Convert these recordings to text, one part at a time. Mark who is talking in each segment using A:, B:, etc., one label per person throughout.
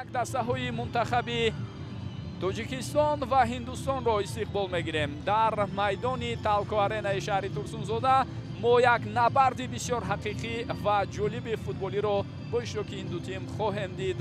A: Дастаҳои мунтахаби Тоҷикистон ва Ҳиндустонро истиқбол мегирем. Дар майдони Талко Аренаи шаҳри Турсунзода мо як набарди бисёр ҳақиқӣ ва ҷолиби футболиро бо иштироки ин ду тим хоҳем дид.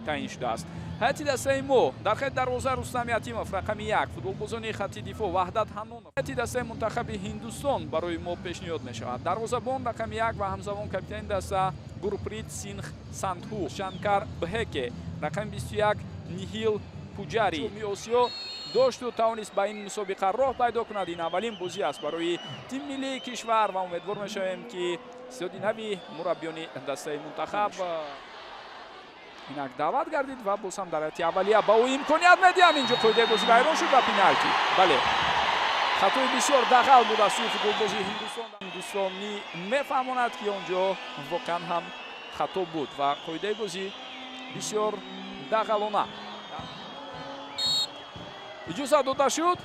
A: Таъин шудааст. Ҳайати дастаи мо дар хати дарвоза Рустам Ятимов, рақами 1, футболбозони хати дифоъ Ваҳдат Ҳаннонов. Ҳайати дастаи мунтахаби Ҳиндустон барои мо пешниҳод мешавад. Дарвозабон рақами 1 ва ҳамзамон капитани даста Гурприт Сингх Сандҳу, Шанкар Бхеке, рақами 21 Нихил Пуҷари. Ҷоми Осиё дошту тавонист ба ин мусобиқа роҳ пайдо кунад. Ин аввалин бозӣ аст барои тими миллии кишвар ва умедвор мешавем, ки истеъдоди нави мураббиёни дастаи мунтахаб инак даъват гардид ва боз ҳам дар ҳайати аввалия ба ӯ имконият медиҳанд. Инҷо қоидаи бозӣ вайрон шуд ва пеналти. Бале, хатои бисёр дағал буд аз сӯи футболбози Ҳиндустон. Ҳиндустонӣ мефаҳмонад, ки он ҷо воқеан ҳам хато буд ва қоидаи бозӣ бисёр дағалона иҷозат дода шуд.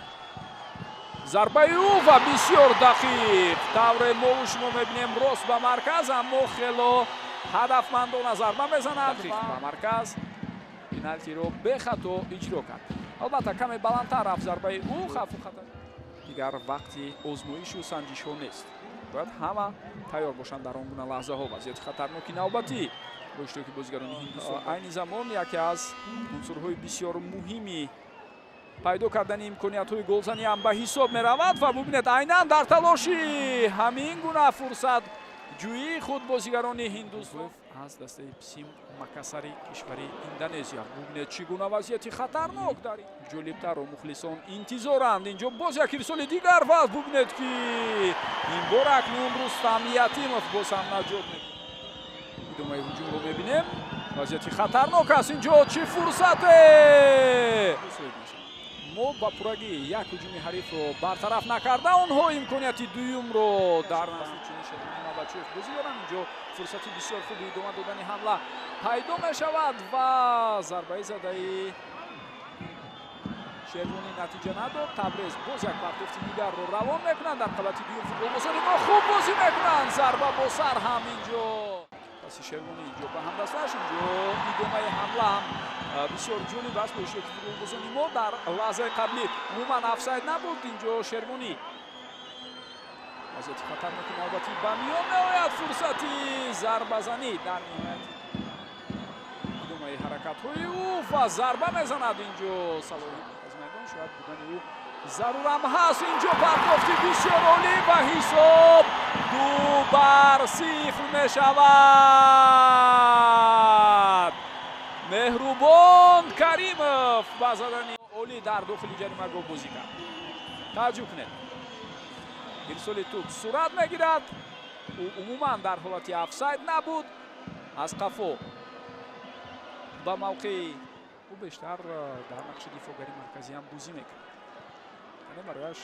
A: Зарбаи ӯ ва бисёр дақиқ. Тавре мову шумо мебинем, рост ба марказ, аммо хело ҳадафмандона зарба мезанад ба марказ. Пеналтиро бехато иҷро кард. Албатта, каме баландтар рафт зарбаи ӯ, хавфу хатар. Дигар вақти озмоишу санҷишҳо нест. Бояд ҳама тайёр бошанд дар он гуна лаҳзаҳо. Вазъияти хатарноки навбатӣ бо иштироки бозигарони Ҳиндустон. Айни замон яке аз унсурҳои бисёр муҳими пайдо кардани имкониятҳои голзанӣ ҳам ба ҳисоб меравад ва бубинед, айнан дар талоши ҳамин гуна фурсат ҷӯии худ бозигарони Ҳиндустон аз дастаи Псим Макасари кишвари Индонезия. Бубинед, чӣ гуна вазъияти хатарнок дар ҷолибтарро мухлисон интизоранд. Инҷо боз як ирсоли дигар ва бубинед, ки ин бор акнун Рустам Ятимов боз ҳам наҷот мекунад. Идомаи ҳуҷумро мебинем. Вазъияти хатарнок аст. Инҷо чӣ фурсате! Мо ба пуррагӣ як ҳуҷуми ҳарифро бартараф накарда, онҳо имконияти дуюмро дар чунин Шервони Мабачиев бозӣ доранд. Инҷо фурсати бисёр хуби идома додани ҳамла пайдо мешавад ва зарбаи задаи Шервонӣ натиҷа надод. Табрез боз як партофти дигарро равон мекунад. Дар қабати дуюм футболбозони мо хуб бозӣ мекунанд. Зарба бо сар ҳам инҷо паси Шервонӣ инҷо ба ҳамдасташ. Инҷо идомаи ҳамла ҳам бисёр ҷолиб аст бо иштироки футболбозони мо. Дар лаҳзаи қаблӣ умуман офсайд набуд. Инҷо Шервонӣ вазъияти хатарноки навбатӣ ба миён меояд. Фурсати зарбазанӣ дар ниҳояти идомаи ҳаракатҳои ӯ ва зарба мезанад. Инҷо Салоҳӣ аз майдон, шояд будани ӯ зарурам ҳаст. Инҷо партофти бисёр олӣ ва ҳисоб 2-0 мешавад. Меҳрубон Каримов ба задани олӣ дар дохили ҷаримагоҳ бозӣ кард. Таваҷҷӯҳ кунед, ирсоли тӯб сурат мегирад. Ӯ умуман дар ҳолати офсайд набуд. Аз қафо ба мавқеи ӯ бештар дар нақши дифоъгари марказӣ ҳам бозӣ мекард. Яъне барояш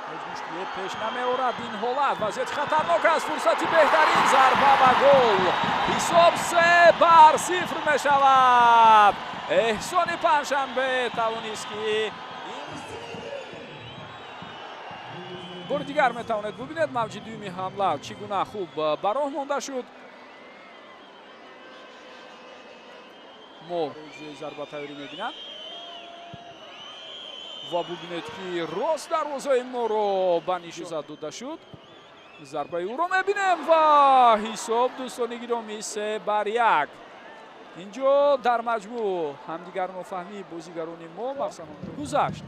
A: ҳеҷ мушкиле пеш намеорад ин ҳолат. Вазъияти хатарнок аст. Фурсати беҳтарин, зарба ва гол. Ҳисоб 3-0 мешавад. Эҳсони Панҷшанбе тавонист, ки бори дигар метавонед бубинед мавҷи дуюми ҳамла чӣ гуна хуб ба роҳ монда шуд. Мо иҷрои зарба тайёрӣ мебинанд ва бубинед, ки рост дарвозаи моро ба нишон дода шуд. Зарбаи ӯро мебинем ва ҳисоб, дӯстони гиромӣ, 3-1. Инҷо дар маҷмӯъ ҳамдигарнофаҳмии бозигарони мо махсусан гузашт.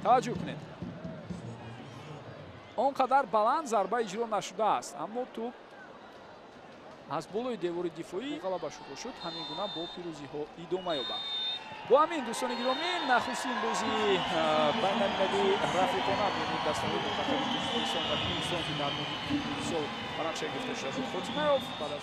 A: Таваҷҷӯҳ кунед, он қадар баланд зарба иҷро нашудааст, аммо тӯб аз болои девори дифоӣ ғалаба шурӯъ шуд. Ҳамин гуна бо пирӯзиҳо идома ёбад. Бо ҳамин, дӯстони гиромӣ, нахустин бозии байналмилалии рафиқона миёни дастаҳои мунтахаби Тоҷикистон ва Ҳиндустон, ки дар моҳи июни сол ба нақша гирифта шуда буд, хотима ёфт. Баъд аз